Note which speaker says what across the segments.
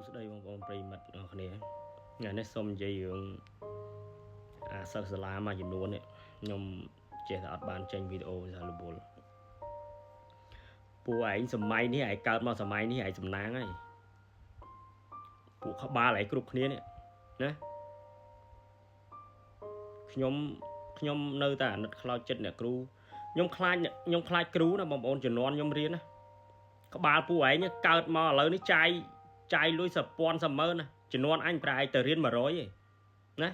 Speaker 1: ស្តីបងប្អូនប្រិយមិត្តទាំងអស់គ្នាថ្ងៃនេះសូមនិយាយរឿងអាសិស្សសាលាមួយចំនួននេះខ្ញុំចេះតែអត់បានចេញវីដេអូសាររវល់ពួកឯងសម័យនេះឯងកើតមកសម័យនេះឯងសំណាងហើយពួកក្បាលឯងគ្រប់គ្នានេះណាខ្ញុំនៅតែអាណិតខ្លោចចិត្តអ្នកគ្រូខ្ញុំខ្លាចខ្ញុំខ្លាចគ្រូណាបងប្អូនជំនាន់ខ្ញុំរៀនណាក្បាលពួកឯងកើតមកឥឡូវនេះចាយលុយសពាន់សម៉ឺនណាជំនាន់អញប្រែឯងទៅរៀន100ឯងណា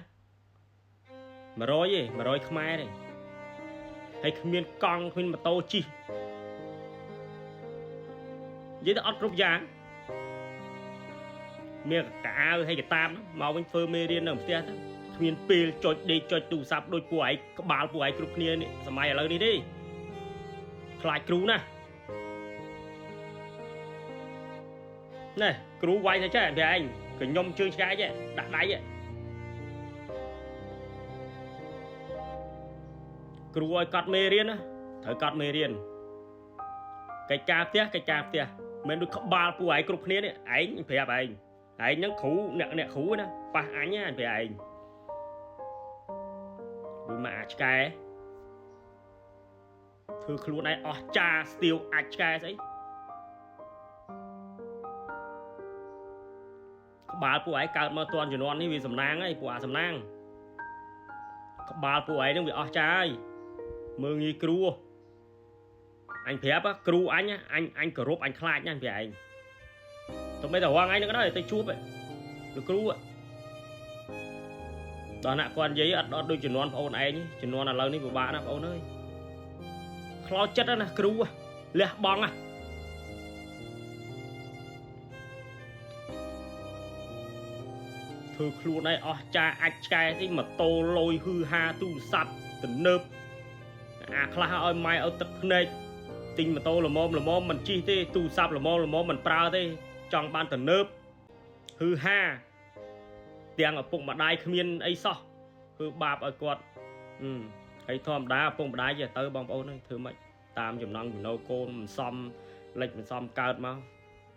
Speaker 1: 100ឯង100ខ្មែរទេហើយគ្មានកង់គ្មានម៉ូតូជិះនិយាយទៅអត់គ្រប់យ៉ាងមានកៅហើយកតាបមកវិញធ្វើមេរៀននៅផ្ទះទៅគ្មានពេលចុចដេកចុចទូរស័ព្ទដូចពួកឯងក្បាលពួកឯងគ្រប់គ្នានេះសម័យឥឡូវនេះទេខ្លាចគ្រូណាស់ណែគ្រូវាយទៅចេះប្រាប់ឯងក៏ខ្ញុំជើងឆ្កែចេះដាក់ដៃគ្រូឲ្យកត់មេរៀនណាត្រូវកត់មេរៀនកិច្ចការផ្ទះកិច្ចការផ្ទះមិនដូចក្បាលពួកឯងគ្រប់គ្នានេះឯងប្រាប់ឯងឯងហ្នឹងគ្រូអ្នកគ្រូណាប៉ះអញណាប្រាប់ឯងដូចមកអាចឆ្កែធ្វើខ្លួនឯងអស់ចាស្ទាវអាចឆ្កែស្អីក្បាលពួកឯងកើតមកតាន់ជំនាន់នេះវាសំណាងហើយពួកអាសំណាងក្បាលពួកឯងនឹងវាអស់ចាហើយមើងងាយគ្រូអញប្រាប់គ្រូអញអញគោរពអញខ្លាចណាស់ប្រាប់ឯងទៅមិនតែរងឯងនឹងក៏ដោយទៅជួបលោកគ្រូដល់ណាគាត់និយាយអត់ដូចជំនាន់ប្អូនឯងជំនាន់ឥឡូវនេះពិបាកណាស់ប្អូនអើយខ្លោចចិត្តណាគ្រូលះបង់ណាធ្វើខ្លួនឯងអស់ចាអាចឆ្កែទីម៉ូតូលយហ៊ឺហាទូរស័ព្ទទំនើបអាខ្លះឲ្យម៉ែឲ្យទឹកភ្នែកទិញម៉ូតូល្មមល្មមមិនជិះទេទូរស័ព្ទល្មមល្មមមិនប្រើទេចង់បានទំនើបហ៊ឺហាទាំងឪពុកម្ដាយគ្មានអីសោះធ្វើបាបឲ្យគាត់ហើយធម្មតាឪពុកម្ដាយចេះទៅបងប្អូនអើយធ្វើម៉េចតាមចំណង់ចំណូលកូនមិនសមលិចមិនសមកើតមក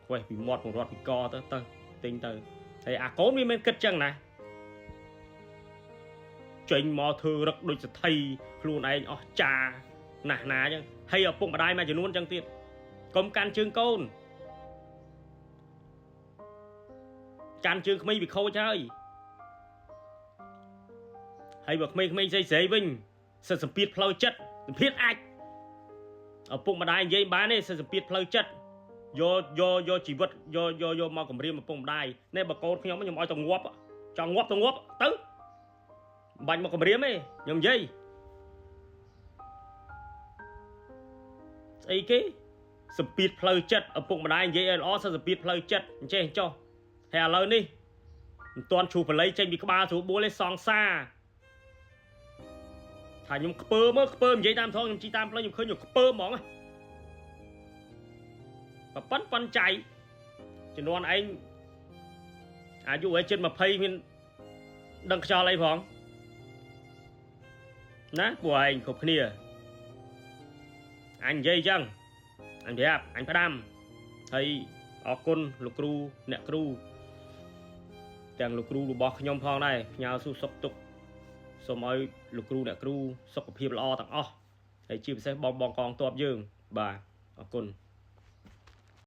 Speaker 1: ខ្វេះពីមាត់ពង្រត់ពីកទៅទិញទៅហើយអាកូនវាមិនគិតចឹងណាចេញមកធ្វើរឹកដូចសទ្ធិខ្លួនឯងអស់ចាណាស់ណាចឹងហើយឪពុកម្ដាយមួយចំនួនចឹងទៀតកុំកាន់ជើងកូនកាន់ជើងក្មេងវាខូចហើយហើយបើក្មេងៗស្រីៗវិញសិតសម្ពាធផ្លូវចិត្តសម្ពាធអាចឪពុកម្ដាយនិយាយបានទេសិតសម្ពាធផ្លូវចិត្តយកយកយកជីវិតយកយកយកមកគម្រាមឪពុកម្ដាយនេះបើកូនខ្ញុំខ្ញុំឲ្យទៅងាប់ចង់ងាប់ទៅងាប់ទៅមិនបាច់មកគម្រាមទេខ្ញុំនិយាយស្អីគេសម្ពាធផ្លូវចិត្តឪពុកម្ដាយនិយាយឲ្យល្អសិតសម្ពាធផ្លូវចិត្តអញ្ចេះចុះហើយឥឡូវនេះមិនទាន់ជ្រុះបល័យចេញពីក្បាលស្រួលបួលទេសង្សារថាខ្ញុំខ្ពើមើលខ្ពើនិយាយតាមថងខ្ញុំជីតាមផ្លូវខ្ញុំឃើញខ្ញុំខ្ពើហ្មងប៉ិនចៃជំនាន់ឯងអាយុឯងជិត20មានដឹងខ្យល់អីផងណាពួកឯងគ្រប់គ្នាអញនិយាយអញ្ចឹងអញប្រាប់អញផ្ដាំហើយអរគុណលោកគ្រូអ្នកគ្រូទាំងលោកគ្រូរបស់ខ្ញុំផងដែរផ្ញើសួរសុខទុក្ខសូមឲ្យលោកគ្រូអ្នកគ្រូសុខភាពល្អទាំងអស់ហើយជាពិសេសបងកងទ័ពយើងបាទអរគុណ។